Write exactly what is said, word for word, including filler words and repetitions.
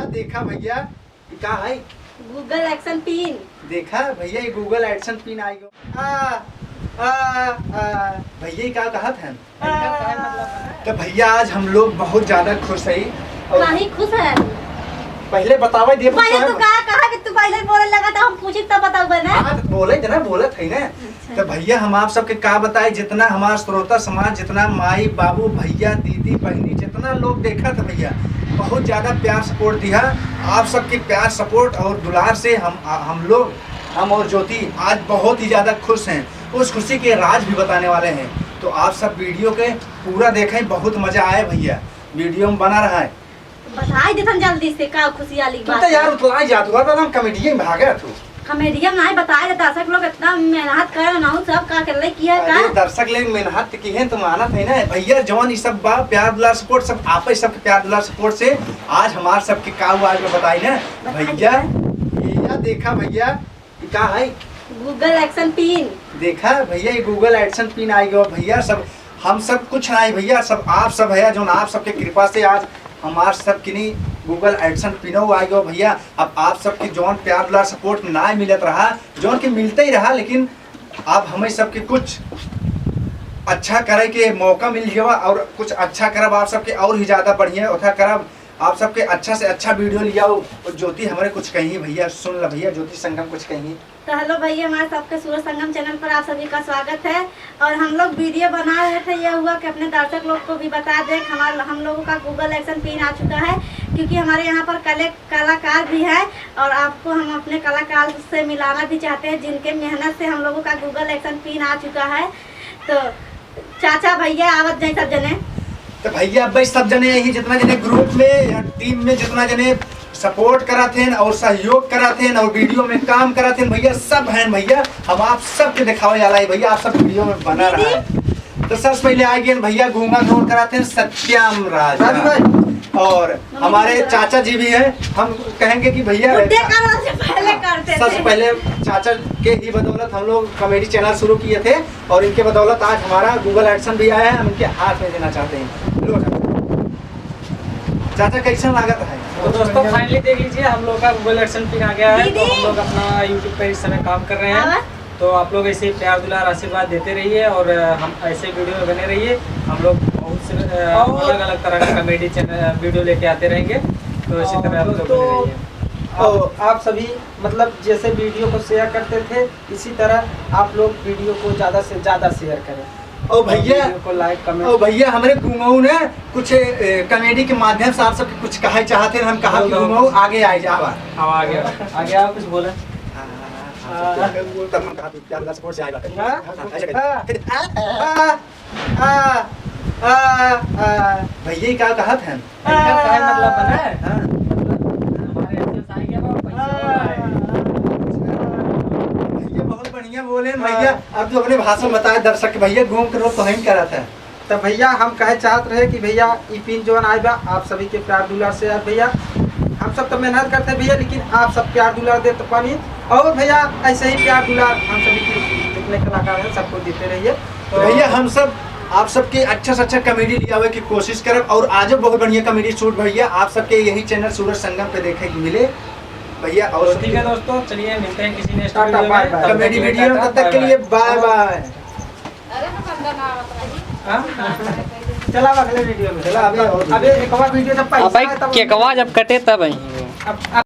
देखा भइया, ई का है? Google AdSense pin। देखा भइया, ई Google AdSense pin आइ गो। आ, आ, आ, भइया, ई का कहत हन? तो भइया, आज हम लोग बहुत ज्यादा खुश है। और नहीं खुश है। पहले बतावे दे, पहले तू का कहा कि तू पहले बोले लगा था, हम पूछी तब बताऊ बने। हाँ, तो बोले थे ना, बोलत है ना। अच्छा। तो भइया, हम आप सबके का बताई, जितना हमार श्रोता समाज, जितना माई, बाबू, भइया, दीदी, बहिनी, जितना लोग देखत है भइया, बहुत ज्यादा प्यार support दिहा। आप सबके प्यार, support और दुलार से हम, हम लोग, हम और ज्योति आज बहुत ही ज्यादा खुश हैं। उस खुशी के राज भी बताने वाले हैं। तो आप सब video के पूरा देखें, बहुत मजा आए भइया, video में बना रहा है। बताई देथन जल्दी से, का खुशी वाली तू बात तो यार है? उतलाई जात हुआ था, हम comedy में भागे तू। Comedy में नहीं बताए रे, दर्शक लोग इतना मेहनत करे ना, सब का कर ले किया का? अरे दर्शक लोग मेहनत की है, तुम मानत है ना भइया, जवान ई सब बा, प्यार दुलार support सब, आप ही सबके प्यार दुलार support से आज हमार सबके का हुआ आज मैं बताई ना। बताई भइया, दे। भइया देखा भइया, ई का है? Google AdSense pin। देखा भइया, ई Google AdSense pin आइ गो भइया। सब, हम सब कुछ ना है भइया, सब आप सब है, जौन आप सबके कृपा से आज हमार सब किनी Google AdSense पिनो आइ गो भइया। अब आप सबके जौन प्यार दुलार support ना मिलत रहा, जौन के मिलते ही रहा, लेकिन अब हमें सबके कुछ अच्छा करे के मौका मिल गवा और कुछ अच्छा करब, आप सबके और ही ज्यादा बढ़िया उठा करब। आप सबके अच्छा से अच्छा video लियाओ। और ज्योति हमरे कुछ कही भइया, सुन ल भइया, ज्योति संगम कुछ कही। तो hello भइया, हमारे सबके सूरज संगम channel पर आप सभी का स्वागत है। और हम लोग video बना रहे थे, यह हुआ कि अपने दर्शक लोग को भी बता दें कि हमारे, हम लोगों का Google AdSense pin आ चुका है, क्योंकि हमारे यहाँ पर कले-, कलाकार भी हैं और आपको हम अपने कलाकार से मिलाना भी चाहते हैं, जिनके मेहनत से हम लोगों का Google AdSense pin आ चुका है। तो चाचा भइया आवत जाए सब जने। तो भइया अब भाई सब जने यही जितना जने group में या team में जितना जने support करत हैं और सहयोग करत हैं और video में काम करत हैं भइया, सब हैं भइया, हम आप सबके दिखावे वाला है भइया, आप सब video में बना रहा है। तो सबसे पहले आ गए भइया, घूंघट तोड़ करत हैं सत्यम राजा। राजू भाई। और हमारे चाचा जी भी हैं, हम कहेंगे कि भइया बुड्ढे करने से पहले करते सबसे थे। पहले चाचा के ही बदौलत हम लोग comedy channel शुरू किए थे और इनके बदौलत आज हमारा Google AdSense भी आया है, हम इनके हाथ में देना चाहते हैं। लो चाचा। चाचा, कैसन लागत है? तो दोस्तों, finally देख लीजिए, हम लोग का Google AdSense pin आ गया है, तो दीदी। हम लोग अपना YouTube पे इस समय काम कर रहे हैं। हाँ। तो आप लोग ऐसे ही प्यार दुलार आशीर्वाद देते रहिए और, अ, हम ऐसे video में बने रहिए। हम लोग बहुत से, अ, और अलग-अलग तरह का comedy channel, video लेके आते रहेंगे, तो इसी और तरह आप लोग बने दोस्तों, रहिए। आप, आप सभी मतलब जैसे video को share करते थे, इसी तरह आप लोग video को ज्यादा से ज्यादा share करें। ओ और भइया, video को like, comment। ओ भइया, हमरे घुंघऊ ने कुछ, ए, comedy के माध्यम से आप सबके कुछ कहे चाहते हैं, हम कहा कि बोलो। घुंघऊ आगे आए जावा। हाँ, आगे आओ। आगे आओ, कुछ बोले। हाँ, हाँ, हाँ, हाँ, हाँ। तब हम कहा कि प्यार support से आए बात। हाँ? हाँ, ऐसे करके। हाँ। आ, आ, आ, आ। भइया, ई का कहत हैं? इनका काहे मतलब बना है? हाँ। मतलब, हमारे access आ गया और पैसा आ गया। भइया बहुत बढ़िया बोले हैं, हाँ। भइया। अब तू अपने भाषा में बताए दर्शक के, भइया घूंघ के रोल तो हम करत है। तो भइया हम कहे चाहत रहे कि भइया ई pin जौन आए बा, आप सभी के प्यार दुलार से यार भइया, हम सब तो मेहनत करते हैं भइया, लेकिन आप सब प्यार दुलार देते पानी। और भइया ऐसे ही प्यार दुलार हम सभी के जितने कलाकार हैं सबको देते रहिए। तो भइया हम सब आप सबके अच्छा से अच्छा comedy लियावे की कोशिश करब और आजो बहुत बढ़िया comedy shoot भइया आप सबके यही channel सूरज संगम पे देखे के मिले भइया। और तो ठीक है दोस्तों, चलिए मिलते हैं किसी next टाटा, video bye में। Bye। Comedy video में, टाटा, तब तक के लिए bye bye। Bye। अरे तो बंदा ना आवत रही। हाँ? चला अब अगले video में। चला, अभी और अबे एक बार video जब पैसा अब भाई आए तब केकवा जब कटे तब आई। अब, अब